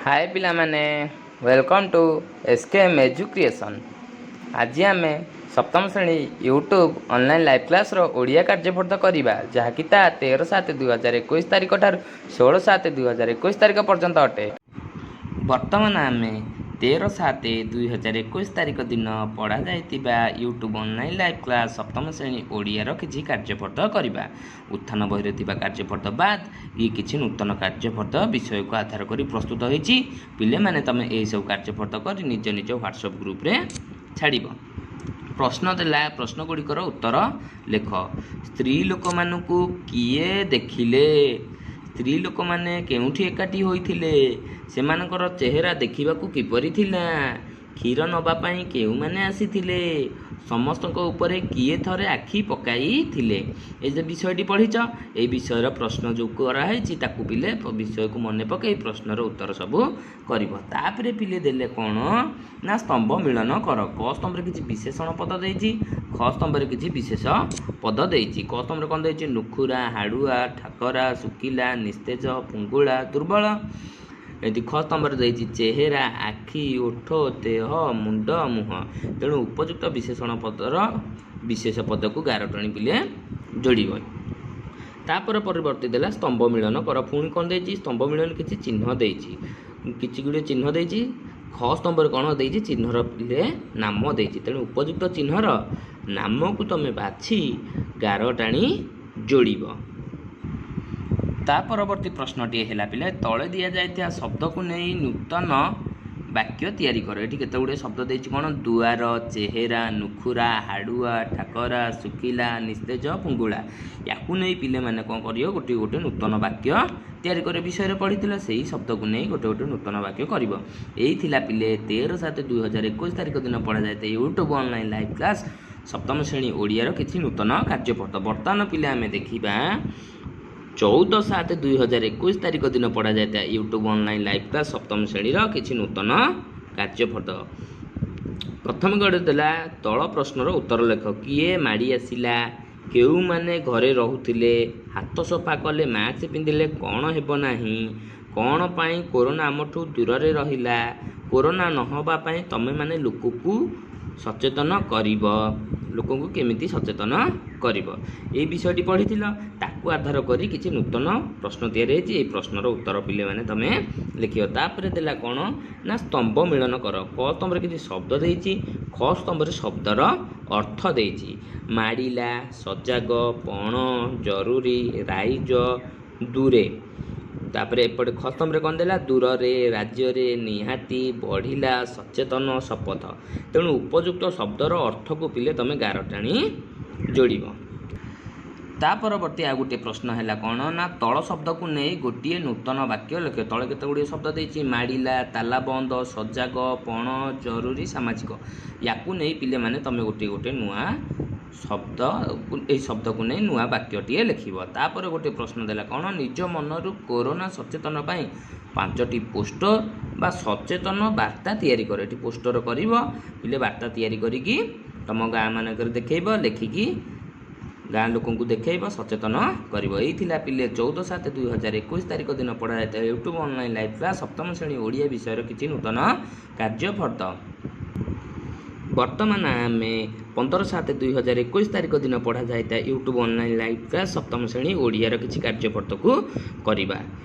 ହାଏ ପିଲାମାନେ, Welcome to SKM Edu Creation। ଆଜି ଆମେ ସପ୍ତମ ଶ୍ରେଣୀ ୟୁଟ୍ୟୁବ୍ ଅନଲାଇନ୍ ଲାଇଭ୍ କ୍ଲାସ୍ର ଓଡ଼ିଆ କାର୍ଯ୍ୟଫର୍ଦ୍ଦ କରିବା, ଯାହାକି ତା 13/7/2021 ତାରିଖ ଠାରୁ 16/7/2021 ତାରିଖ ପର୍ଯ୍ୟନ୍ତ ଅଟେ। ବର୍ତ୍ତମାନ ଆମେ 13/7/2021 ତାରିଖ ଦିନ ପଢ଼ାଯାଇଥିବା ୟୁଟ୍ୟୁବ୍ ଅନଲାଇନ୍ ଲାଇଭ୍ କ୍ଲାସ୍ ସପ୍ତମ ଶ୍ରେଣୀ ଓଡ଼ିଆର କିଛି କାର୍ଯ୍ୟଫର୍ଦ୍ଦ କରିବା। ଉତ୍ଥାନ ବହିରେ ଥିବା କାର୍ଯ୍ୟଫର୍ଦ୍ଦ ବାଦ ଇଏ କିଛି ନୂତନ କାର୍ଯ୍ୟଫର୍ଦ୍ଦ ବିଷୟକୁ ଆଧାର କରି ପ୍ରସ୍ତୁତ ହୋଇଛି। ପିଲାମାନେ, ତୁମେ ଏହିସବୁ କାର୍ଯ୍ୟଫର୍ଦ୍ଦ କରି ନିଜ ନିଜ ହ୍ୱାଟ୍ସଆପ୍ ଗ୍ରୁପ୍ରେ ଛାଡ଼ିବ। ପ୍ରଶ୍ନ ଦେଲା, ପ୍ରଶ୍ନ ଗୁଡ଼ିକର ଉତ୍ତର ଲେଖ। ସ୍ତ୍ରୀ ଲୋକମାନଙ୍କୁ କିଏ ଦେଖିଲେ? ସ୍ତ୍ରୀ ଲୋକମାନେ କେଉଁଠି ଏକାଠି ହୋଇଥିଲେ? ସେମାନଙ୍କର ଚେହେରା ଦେଖିବାକୁ କିପରି ଥିଲା? କ୍ଷୀର ନେବା ପାଇଁ କେଉଁମାନେ ଆସିଥିଲେ? ସମସ୍ତଙ୍କ ଉପରେ କିଏ ଥରେ ଆଖି ପକାଇଥିଲେ? ଏ ଯେ ବିଷୟଟି ପଢ଼ିଛ, ଏଇ ବିଷୟର ପ୍ରଶ୍ନ ଯେଉଁ କରାହେଇଛି, ତାକୁ ପିଲେ ବିଷୟକୁ ମନେ ପକାଇ ପ୍ରଶ୍ନର ଉତ୍ତର ସବୁ କରିବ। ତାପରେ ପିଲେ ଦେଲେ କ'ଣ ନା ସ୍ତମ୍ଭ ମିଳନ କର। କ ସ୍ତମ୍ଭରେ କିଛି ବିଶେଷଣ ପଦ ଦେଇଛି, ଖ ସ୍ତମ୍ଭରେ କିଛି ବିଶେଷ ପଦ ଦେଇଛି। କ ସ୍ତମ୍ଭରେ କ'ଣ ଦେଇଛି? ନୁଖୁରା, ହାଡ଼ୁଆ, ଠାକରା, ଶୁଖିଲା, ନିସ୍ତେଜ, ଫୁଙ୍ଗୁଳା, ଦୁର୍ବଳ। ଏଠି ଖ ସ୍ତମ୍ଭରେ ଦେଇଛି ଚେହେରା, ଆଖି, ଓଠ, ଦେହ, ମୁଣ୍ଡ, ମୁହଁ। ତେଣୁ ଉପଯୁକ୍ତ ବିଶେଷଣ ପଦର ବିଶେଷ ପଦକୁ ଗାର ଟାଣି ପିଲେ ଯୋଡ଼ିବ। ତାପରେ ପରିବର୍ତ୍ତେ ଦେଲା ସ୍ତମ୍ଭ ମିଳନ କର। ପୁଣି କ'ଣ ଦେଇଛି? ସ୍ତମ୍ଭ ମିଳନ କିଛି ଚିହ୍ନ ଦେଇଛି, କିଛି ଗୁଡ଼ିଏ ଚିହ୍ନ ଦେଇଛି। ଖ ସ୍ତମ୍ଭରେ କ'ଣ ଦେଇଛି? ଚିହ୍ନର ପିଲେ ନାମ ଦେଇଛି। ତେଣୁ ଉପଯୁକ୍ତ ଚିହ୍ନର ନାମକୁ ତମେ ବାଛି ଗାର ଟାଣି ଯୋଡ଼ିବ। ତା ପରବର୍ତ୍ତୀ ପ୍ରଶ୍ନଟିଏ ହେଲା ପିଲା, ତଳେ ଦିଆଯାଇଥିବା ଶବ୍ଦକୁ ନେଇ ନୂତନ ବାକ୍ୟ ତିଆରି କର। ଏଠି କେତେ ଗୁଡ଼ିଏ ଶବ୍ଦ ଦେଇଛି। କ'ଣ? ଦୁଆର, ଚେହେରା, ନୁଖୁରା, ହାଡ଼ୁଆ, ଠାକରା, ଶୁଖିଲା, ନିସ୍ତେଜ, ଫୁଙ୍ଗୁଳା। ୟାକୁ ନେଇ ପିଲାମାନେ କ'ଣ କରିବ? ଗୋଟିଏ ଗୋଟିଏ ନୂତନ ବାକ୍ୟ ତିଆରି କରିବ। ବିଷୟରେ ପଢ଼ିଥିଲା, ସେଇ ଶବ୍ଦକୁ ନେଇ ଗୋଟେ ଗୋଟେ ନୂତନ ବାକ୍ୟ କରିବ। ଏଇ ଥିଲା ପିଲେ 13/7/2021 ତାରିଖ ଦିନ ପଢ଼ାଯାଇଥିବା ୟୁଟ୍ୟୁବ୍ ଅନଲାଇନ୍ ଲାଇଭ୍ କ୍ଲାସ୍ ସପ୍ତମ ଶ୍ରେଣୀ ଓଡ଼ିଆର କିଛି ନୂତନ କାର୍ଯ୍ୟପତ୍ର। ବର୍ତ୍ତମାନ ପିଲା ଆମେ ଦେଖିବା 14/7/2021 ତାରିଖ ଦିନ ପଢ଼ାଯାଇଥିବା ୟୁଟ୍ୟୁବ୍ ଅନଲାଇନ୍ ଲାଇଭ୍ କ୍ଲାସ୍ ସପ୍ତମ ଶ୍ରେଣୀର କିଛି ନୂତନ କାର୍ଯ୍ୟଫର୍ଦ୍ଦ। ପ୍ରଥମ ଗଡ଼େ ଦେଲା, ତଳ ପ୍ରଶ୍ନର ଉତ୍ତର ଲେଖ। କିଏ ମାଡ଼ି ଆସିଲା? କେଉଁମାନେ ଘରେ ରହୁଥିଲେ? ହାତ ସଫା କଲେ, ମାସ୍କ ପିନ୍ଧିଲେ କ'ଣ ହେବ ନାହିଁ? କ'ଣ ପାଇଁ କୋରୋନା ଆମଠୁ ଦୂରରେ ରହିଲା? କୋରୋନା ନ ହେବା ପାଇଁ ତମେମାନେ ଲୋକକୁ ସଚେତନ କରିବ। ଲୋକଙ୍କୁ କେମିତି ସଚେତନ କରିବ? ଏଇ ବିଷୟଟି ପଢ଼ିଥିଲ, ତାକୁ ଆଧାର କରି କିଛି ନୂତନ ପ୍ରଶ୍ନ ତିଆରି ହେଇଛି। ଏଇ ପ୍ରଶ୍ନର ଉତ୍ତର ପିଲାମାନେ ତମେ ଲେଖିବ। ତାପରେ ଦେଲା କ'ଣ ନା ସ୍ତମ୍ଭ ମିଳନ କର। କ ସ୍ତମ୍ଭରେ କିଛି ଶବ୍ଦ ଦେଇଛି, ଖ ସ୍ତମ୍ଭରେ ଶବ୍ଦର ଅର୍ଥ ଦେଇଛି। ମାଡ଼ିଲା, ସଜାଗ, ପଣ, ଜରୁରୀ, ରାଇଜ, ଦୂରେ। ତାପରେ ଏପଟେ ଖ ସ୍ତମ୍ଭରେ କ'ଣ ଦେଲା? ଦୂରରେ, ରାଜ୍ୟରେ, ନିହାତି, ବଢ଼ିଲା, ସଚେତନ, ଶପଥ। ତେଣୁ ଉପଯୁକ୍ତ ଶବ୍ଦର ଅର୍ଥକୁ ପିଲେ ତମେ ଗାର ଟାଣି ଯୋଡ଼ିବ। ତା ପରବର୍ତ୍ତୀ ଆଉ ଗୋଟିଏ ପ୍ରଶ୍ନ ହେଲା କ'ଣ ନା ତଳ ଶବ୍ଦକୁ ନେଇ ଗୋଟିଏ ନୂତନ ବାକ୍ୟ ଲେଖ। ତଳେ କେତେ ଗୁଡ଼ିଏ ଶବ୍ଦ ଦେଇଛି: ମାଡ଼ିଲା, ତାଲା ବନ୍ଦ, ସଜାଗ, ପଣ, ଜରୁରୀ, ସାମାଜିକ। ୟାକୁ ନେଇ ପିଲାମାନେ ତମେ ଗୋଟିଏ ଗୋଟିଏ ନୂଆ ଶବ୍ଦ, ଏଇ ଶବ୍ଦକୁ ନେଇ ନୂଆ ବାକ୍ୟଟିଏ ଲେଖିବ। ତାପରେ ଗୋଟିଏ ପ୍ରଶ୍ନ ଦେଲା କ'ଣ? ନିଜ ମନରୁ କୋରୋନା ସଚେତନ ପାଇଁ ପାଞ୍ଚଟି ପୋଷ୍ଟର ବା ସଚେତନ ବାର୍ତ୍ତା ତିଆରି କର। ଏଠି ପୋଷ୍ଟର କରିବ ପିଲେ, ବାର୍ତ୍ତା ତିଆରି କରିକି ତମ ଗାଁ ମାନଙ୍କରେ ଦେଖେଇବ, ଲେଖିକି ଗାଁ ଲୋକଙ୍କୁ ଦେଖେଇବ, ସଚେତନ କରିବ। ଏଇ ଥିଲା ପିଲେ 14/7/2021 ତାରିଖ ଦିନ ପଢ଼ାଯାଇଥିବା ୟୁଟ୍ୟୁବ୍ ଅନଲାଇନ୍ ଲାଇଭ୍ କ୍ଲାସ୍ ସପ୍ତମ ଶ୍ରେଣୀ ଓଡ଼ିଆ ବିଷୟର କିଛି ନୂତନ କାର୍ଯ୍ୟଫର୍ଦ୍ଦ। ବର୍ତ୍ତମାନ ଆମେ 15/7/2021 ତାରିଖ ଦିନ ପଢ଼ାଯାଇଥିବା ୟୁଟ୍ୟୁବ୍ ଅନଲାଇନ୍ ଲାଇଭ୍ କ୍ଲାସ୍ ସପ୍ତମ ଶ୍ରେଣୀ ଓଡ଼ିଆର କିଛି କାର୍ଯ୍ୟଫର୍ଦ୍ଦକୁ କରିବା।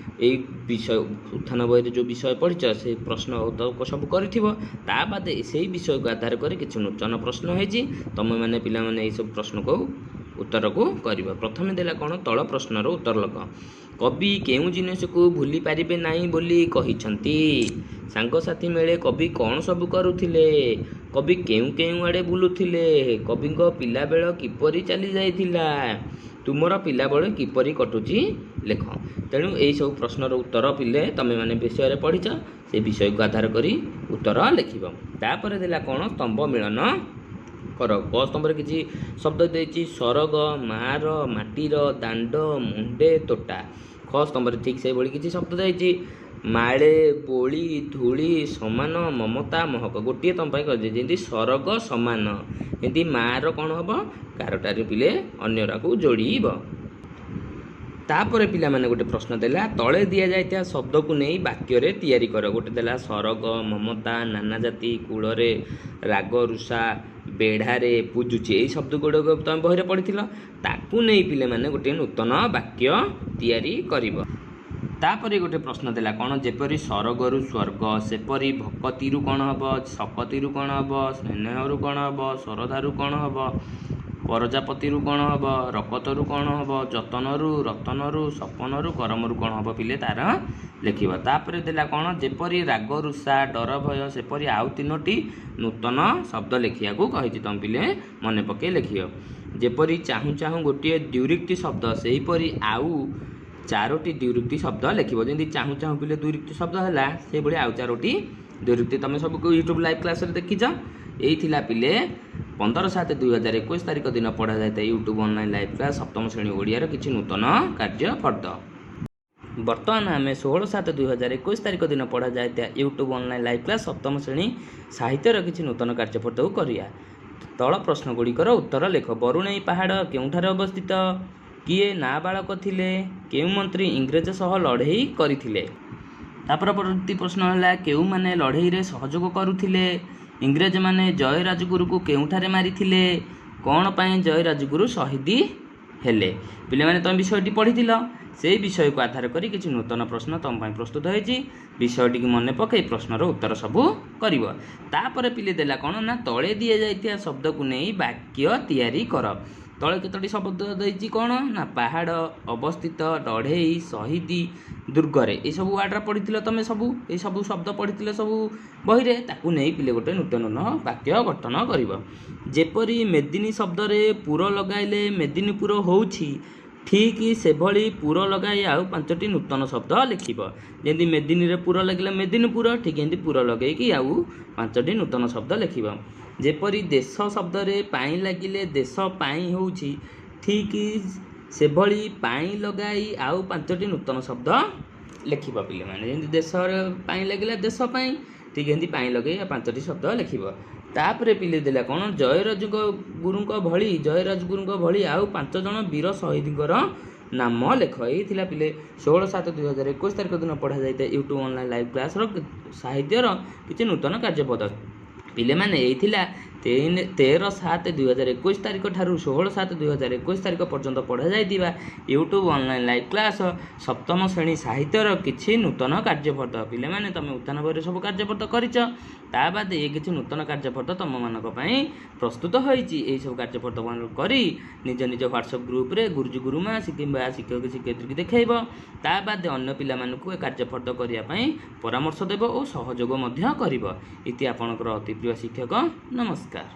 ଏଇ ବିଷୟ ଉତ୍ଥାନ ବହିରେ ଯେଉଁ ବିଷୟ ପଢ଼ିଛ, ସେଇ ପ୍ରଶ୍ନ ଉତ୍ତର ସବୁ କରିଥିବ। ତା ବାଦେ ସେଇ ବିଷୟକୁ ଆଧାର କରି କିଛି ନୂତନ ପ୍ରଶ୍ନ ହେଇଛି। ତମେମାନେ ପିଲାମାନେ ଏଇସବୁ ପ୍ରଶ୍ନକୁ ଉତ୍ତରକୁ କରିବ। ପ୍ରଥମେ ଦେଲା କ'ଣ? ତଳ ପ୍ରଶ୍ନର ଉତ୍ତର ଲେଖ। କବି କେଉଁ ଜିନିଷକୁ ଭୁଲି ପାରିବେ ନାହିଁ ବୋଲି କହିଛନ୍ତି? ସାଙ୍ଗସାଥି ମେଳେ କବି କ'ଣ ସବୁ କରୁଥିଲେ? କବି କେଉଁ କେଉଁ ଆଡ଼େ ବୁଲୁଥିଲେ? କବିଙ୍କ ପିଲାବେଳ କିପରି ଚାଲି ଯାଇଥିଲା? ତୁମର ପିଲାବେଳ କିପରି କଟୁଛି ଲେଖ। ତେଣୁ ଏଇସବୁ ପ୍ରଶ୍ନର ଉତ୍ତର ପିଲେ ତମେମାନେ ବିଷୟରେ ପଢ଼ିଛ, ସେ ବିଷୟକୁ ଆଧାର କରି ଉତ୍ତର ଲେଖିବ। ତାପରେ ଦେଲା କ'ଣ? ସ୍ତମ୍ଭ ମିଳନ କର। କ ସ୍ତମ୍ଭରେ କିଛି ଶବ୍ଦ ଦେଇଛି: ସରଗ, ମାର, ମାଟିର, ଦାଣ୍ଡ, ମୁଣ୍ଡେ, ତୋଟା। ଖ ସ୍ତମ୍ଭରେ ଠିକ୍ ସେଇଭଳି କିଛି ଶବ୍ଦ ଦେଇଛି: ମାଳେ, ବୋଳି, ଧୂଳି, ସମାନ, ମମତା, ମହକ। ଗୋଟିଏ ତମ ପାଇଁ କରିଛି, ଯେମିତି ସରଗ ସମାନ, ଏମିତି ମାର କ'ଣ ହେବ? ଗାରଟାରେ ପିଲେ ଅନ୍ୟରାକୁ ଯୋଡ଼ିବ। ତାପରେ ପିଲାମାନେ ଗୋଟେ ପ୍ରଶ୍ନ ଦେଲା, ତଳେ ଦିଆଯାଇଥିବା ଶବ୍ଦକୁ ନେଇ ବାକ୍ୟରେ ତିଆରି କର। ଗୋଟେ ଦେଲା ସରଗ, ମମତା, ନାନା ଜାତି, କୂଳରେ, ରାଗ, ରୁଷା, ବେଢ଼ାରେ, ପୂଜୁଛି। ଏଇ ଶବ୍ଦ ଗୁଡ଼ିକ ତମେ ବହିରେ ପଢ଼ିଥିଲ, ତାକୁ ନେଇ ପିଲାମାନେ ଗୋଟିଏ ନୂତନ ବାକ୍ୟ ତିଆରି କରିବ। ତାପରେ ଗୋଟେ ପ୍ରଶ୍ନ ଦେଲା କ'ଣ, ଯେପରି ସରଗରୁ ସ୍ୱର୍ଗ, ସେପରି ଭକତିରୁ କ'ଣ ହେବ, ଶକତିରୁ କ'ଣ ହେବ, ସ୍ନେହରୁ କ'ଣ ହେବ, ଶରଧାରୁ କ'ଣ ହେବ, ପରଜାପତିରୁ କ'ଣ ହେବ, ରକତରୁ କ'ଣ ହେବ, ଯତନରୁ, ରତନରୁ, ସପନରୁ, କରମରୁ କ'ଣ ହେବ ପିଲେ ତାର ଲେଖିବ। ତାପରେ ଦେଲା କ'ଣ, ଯେପରି ରାଗ, ରୁଷା, ଡର, ଭୟ, ସେପରି ଆଉ 3ଟି ନୂତନ ଶବ୍ଦ ଲେଖିବାକୁ କହିଛି, ତମ ପିଲେ ମନେ ପକାଇ ଲେଖିବ। ଯେପରି ଚାହୁଁ ଚାହୁଁ ଗୋଟିଏ ଦ୍ୱିରୁକ୍ତି ଶବ୍ଦ, ସେହିପରି ଆଉ 4ଟି ଦ୍ୱିରୁକ୍ତି ଶବ୍ଦ ଲେଖିବ। ଯେମିତି ଚାହୁଁ ଚାହୁଁ ପିଲେ ଦ୍ୱିରୁକ୍ତି ଶବ୍ଦ ହେଲା, ସେଇଭଳି ଆଉ 4ଟି ଦ୍ୱିରୁକ୍ତି ତମେ ସବୁ ୟୁଟ୍ୟୁବ୍ ଲାଇଭ୍ କ୍ଲାସ୍ରେ ଦେଖିଛ। ଏଇ ଥିଲା ପିଲେ 15/7/2021 ତାରିଖ ଦିନ ପଢ଼ାଯାଇଥାଏ ୟୁଟ୍ୟୁବ୍ ଅନଲାଇନ୍ ଲାଇଭ୍ କ୍ଲାସ୍ ସପ୍ତମ ଶ୍ରେଣୀ ଓଡ଼ିଆର କିଛି ନୂତନ କାର୍ଯ୍ୟ ଫର୍ଦ୍ଦ। ବର୍ତ୍ତମାନ ଆମେ 16/7/2021 ତାରିଖ ଦିନ ପଢ଼ାଯାଇଥିବା ୟୁଟ୍ୟୁବ୍ ଅନଲାଇନ୍ ଲାଇଭ୍ କ୍ଲାସ୍ ସପ୍ତମ ଶ୍ରେଣୀ ସାହିତ୍ୟର କିଛି ନୂତନ କାର୍ଯ୍ୟଫର୍ଦ୍ଦକୁ କରିବା। ତଳ ପ୍ରଶ୍ନଗୁଡ଼ିକର ଉତ୍ତର ଲେଖ। ବରୁଣେଇ ପାହାଡ଼ କେଉଁଠାରେ ଅବସ୍ଥିତ? କିଏ ନାବାଳକ ଥିଲେ? କେଉଁ ମନ୍ତ୍ରୀ ଇଂରେଜ ସହ ଲଢ଼େଇ କରିଥିଲେ? ତାପର ପରବର୍ତ୍ତୀ ପ୍ରଶ୍ନ ହେଲା, କେଉଁମାନେ ଲଢ଼େଇରେ ସହଯୋଗ କରୁଥିଲେ? ଇଂରେଜମାନେ ଜୟ ରାଜଗୁରୁକୁ କେଉଁଠାରେ ମାରିଥିଲେ? କ'ଣ ପାଇଁ ଜୟ ରାଜଗୁରୁ ଶହୀଦ ହେଲେ? ପିଲାମାନେ ତୁମେ ବିଷୟଟି ପଢ଼ିଥିଲ, ସେଇ ବିଷୟକୁ ଆଧାର କରି କିଛି ନୂତନ ପ୍ରଶ୍ନ ତୁମ ପାଇଁ ପ୍ରସ୍ତୁତ ହେଇଛି। ବିଷୟଟିକୁ ମନେ ପକାଇ ପ୍ରଶ୍ନର ଉତ୍ତର ସବୁ କରିବ। ତାପରେ ପିଲେ ଦେଲା କ'ଣ ନା, ତଳେ ଦିଆଯାଇଥିବା ଶବ୍ଦକୁ ନେଇ ବାକ୍ୟ ତିଆରି କର। ତଳେ କେତୋଟି ଶବ୍ଦ ଦେଇଛି କ'ଣ ନା, ପାହାଡ଼, ଅବସ୍ଥିତ, ଲଢ଼େଇ, ଶହୀଦ, ଦୁର୍ଗରେ। ଏସବୁ ୱାର୍ଡ଼ର ପଢ଼ିଥିଲ ତୁମେ ସବୁ, ଏସବୁ ଶବ୍ଦ ପଢ଼ିଥିଲ ସବୁ ବହିରେ, ତାକୁ ନେଇ ପିଲେ ଗୋଟେ ନୂତନ ବାକ୍ୟ ଗଠନ କରିବ। ଯେପରି ମେଦିନୀ ଶବ୍ଦରେ ପୁର ଲଗାଇଲେ ମେଦିନୀପୁର ହେଉଛି, ଠିକ୍ ସେଭଳି ପୁର ଲଗାଇ ଆଉ 5ଟି ନୂତନ ଶବ୍ଦ ଲେଖିବ। ଯେମିତି ମେଦିନୀରେ ପୁର ଲାଗିଲା ମେଦିନୀପୁର, ଠିକ୍ ଏମିତି ପୁର ଲଗାଇକି ଆଉ 5ଟି ନୂତନ ଶବ୍ଦ ଲେଖିବ। ଯେପରି ଦେଶ ଶବ୍ଦରେ ପାଇଁ ଲାଗିଲେ ଦେଶ ପାଇଁ ହେଉଛି, ଠିକ୍ ସେଭଳି ପାଇଁ ଲଗାଇ ଆଉ 5ଟି ନୂତନ ଶବ୍ଦ ଲେଖିବ ପିଲାମାନେ। ଯେମିତି ଦେଶର ପାଇଁ ଲାଗିଲା ଦେଶ ପାଇଁ, ଠିକ୍ ଏମିତି ପାଇଁ ଲଗାଇ ଆଉ 5ଟି ଶବ୍ଦ ଲେଖିବ। ତାପରେ ପିଲେ ଦେଲା କ'ଣ, ଜୟରାଜଙ୍କ ଗୁରୁଙ୍କ ଭଳି, ଜୟରାଜଗୁରୁଙ୍କ ଭଳି ଆଉ 5 ଜଣ ବୀର ଶହୀଦଙ୍କର ନାମ ଲେଖ। ଏଇ ଥିଲା ପିଲେ 16/7/2021 ତାରିଖ ଦିନ ପଢ଼ାଯାଇଥିବା ୟୁଟ୍ୟୁବ୍ ଅନଲାଇନ୍ ଲାଇଭ୍ କ୍ଲାସ୍ର ସାହିତ୍ୟର କିଛି ନୂତନ କାର୍ଯ୍ୟପଦ। ପିଲେମାନେ ଏଇ ଥିଲା 13/7/2021 ତାରିଖ ଠାରୁ 16/7/2021 ତାରିଖ ପର୍ଯ୍ୟନ୍ତ ପଢ଼ାଯାଇଥିବା ୟୁଟ୍ୟୁବ୍ ଅନଲାଇନ୍ ଲାଇଭ୍ କ୍ଲାସ୍ ସପ୍ତମ ଶ୍ରେଣୀ ସାହିତ୍ୟର କିଛି ନୂତନ କାର୍ଯ୍ୟଫର୍ଦ୍ଦ। ପିଲେମାନେ ତୁମେ ଉତ୍ଥାନ ବହିରେ ସବୁ କାର୍ଯ୍ୟଫର୍ଦ୍ଦ କରିଛ, ତା ବାଦେ ଏ କିଛି ନୂତନ କାର୍ଯ୍ୟଫର୍ଦ୍ଦ ତୁମମାନଙ୍କ ପାଇଁ ପ୍ରସ୍ତୁତ ହୋଇଛି। ଏହିସବୁ କାର୍ଯ୍ୟଫର୍ଦ୍ଦ କରି ନିଜ ନିଜ ହ୍ୱାଟ୍ସଆପ୍ ଗ୍ରୁପ୍ରେ ଗୁରୁଜୀ ଗୁରୁମା କିମ୍ବା ଶିକ୍ଷକ ଶିକ୍ଷୟିତ୍ରୀକି ଦେଖାଇବ। ତା ବାଦେ ଅନ୍ୟ ପିଲାମାନଙ୍କୁ ଏ କାର୍ଯ୍ୟଫର୍ଦ୍ଦ କରିବା ପାଇଁ ପରାମର୍ଶ ଦେବ ଓ ସହଯୋଗ ମଧ୍ୟ କରିବ। ଇତି ଆପଣଙ୍କର ଅତି ପ୍ରିୟ ଶିକ୍ଷକ। ନମସ୍କାର।